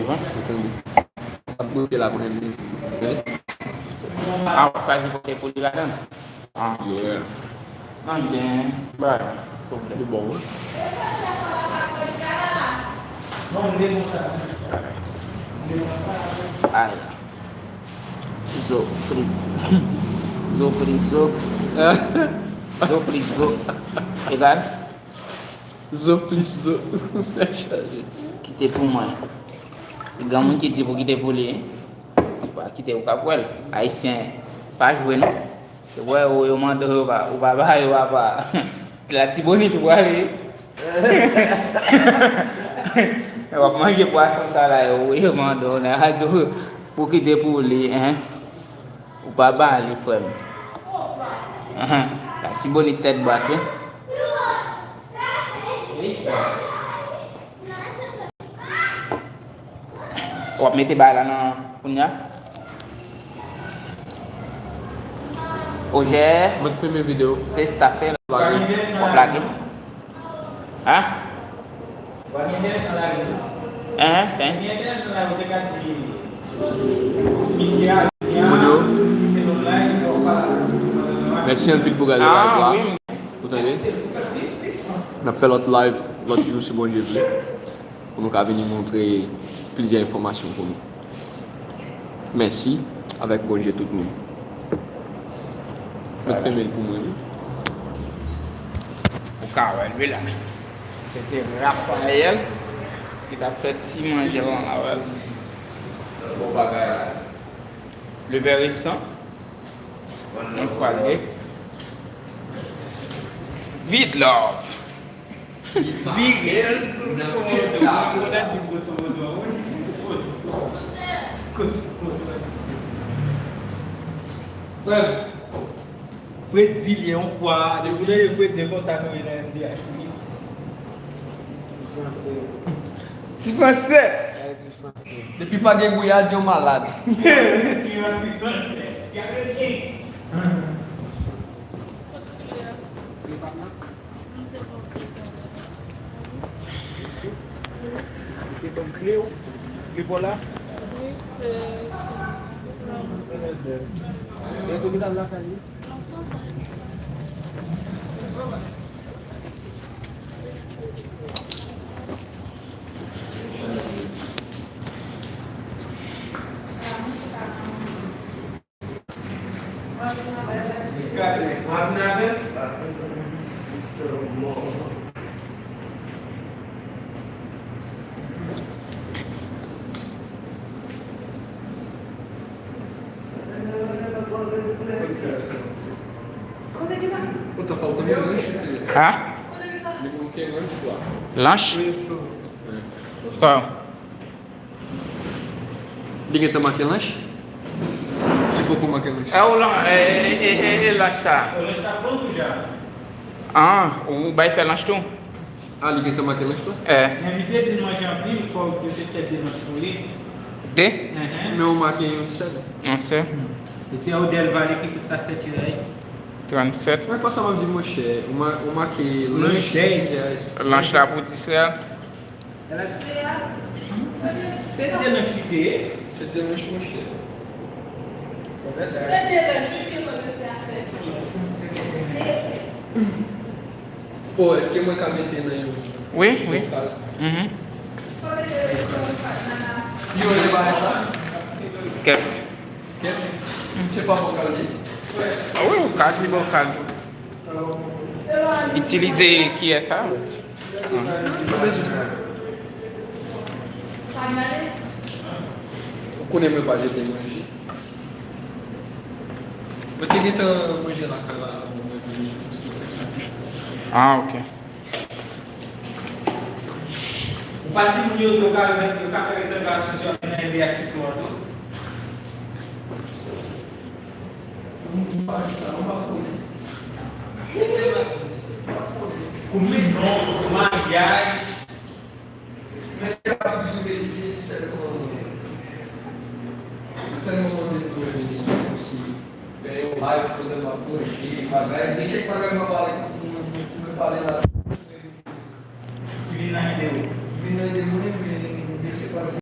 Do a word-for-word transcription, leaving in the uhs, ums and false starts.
Bon. Ou tande. Sa ap monte la pou mwen. Tande. Ah, w ap kraze pote pou li ladan. Ah. Yeah. Non, gen. Bay. Li bon, wi. Ay. Zo, plis. Zo, plis, zo. Zo, plis, zo. Egal? Zo, plis, zo. Nèg chaje. Kite pou mwen. Granmoun ki di pou kite pou li. Ou pa kite, ou ka pwèl. Ayisyen pa jwe, non. Ou wè, ou, yo mande w, yo pa, ou pa ba yo, papa. Latibonit ou prale. W ap manje pwason sa la, yo, yo mande w nan radyo pou kite pou li, hein. Ou pa ba li, frè m. Ahan. Latibonit tèt bat, wi. W ap mete bagay la nan kounye a. Ojè, mwen te filme videyo. Se staff la. W ap lage. Hein? Hein, hein. Moun yo. Mèsi anpil pou gade live la. Ou tande? N ap fè lòt live lòt jou si Bondye vle. Pou nou ka vini montre plizyè enfòmasyon pou nou. Mèsi, avèk Bondye tout moun. Mwen te fèmen l pou mwen, wi. Ou ka wè l, wi la. Se te Raphaël ki t ap fè ti manje lan avè l. Bon bagay. Le verre sang. Yon fwa l ye. Vide love. Miguel Grosso Modo. Mwen ta di Grosso Modo, wi. Grosso Modo. Frè m, Fred di li yon fwa, depi w tande Fred di konsa nou ye nan M D H, wi. Ti fransè. Ti fransè. Ay, ti fransè. Depi pa gen gouyad, yo malad. Ti fransè. Ti fransè. Ou te ban m kle w? Kle pa w la? Wi, se. Lè w te gentan lakay li? Ha? Lanch? Sa. Li gentan make lanch? Li poko make lanch. E, ou lan-, e, e, e, e, e lanch sa? Lanch la pran tou ja. Ah, ou bay fè lanch tou? Ah, li gentan make lanch la? E. Men misye di l manje anpil, fò yo te fè de lanch pou li. De? Enhen. Men ou make yon sèl. Yon sèl. E se Odel Vale ki pou sa sèt yo, guys. Trannsèt. Mwen pa sa m ap di, monchè. Ou ma-, ou make lanch pou dis real. Lanch la pou dis real. Se de lanch li te ye. Se de lanch, monchè. Oh, èske mwen ka mete nan yon... Wi, wi. Vokal? Mhm. Yo, se pa sa? Kèt. Kèt? Se pa vokal li? Ah wi, ou ka di vokal. Itilize kiyès sa? Ou konnen mwen pa jete manje. Mwen te gentan manje lakay la avan mwen vini. Ah, ok. Ou pa di moun yo, yo ka, yo ka fè rezèvasyon sou nan M D H Restaurant tou? M pa di sa, m pa konnen. Koupe non, maryaj. Men se pa toujou verite, sèlman, sèlman mande pou mwen vini, kòmsi fè yon live, kote m ap manje, bagay. Gen kèk bagay mwen pale pou mwen, pou mwen pale la.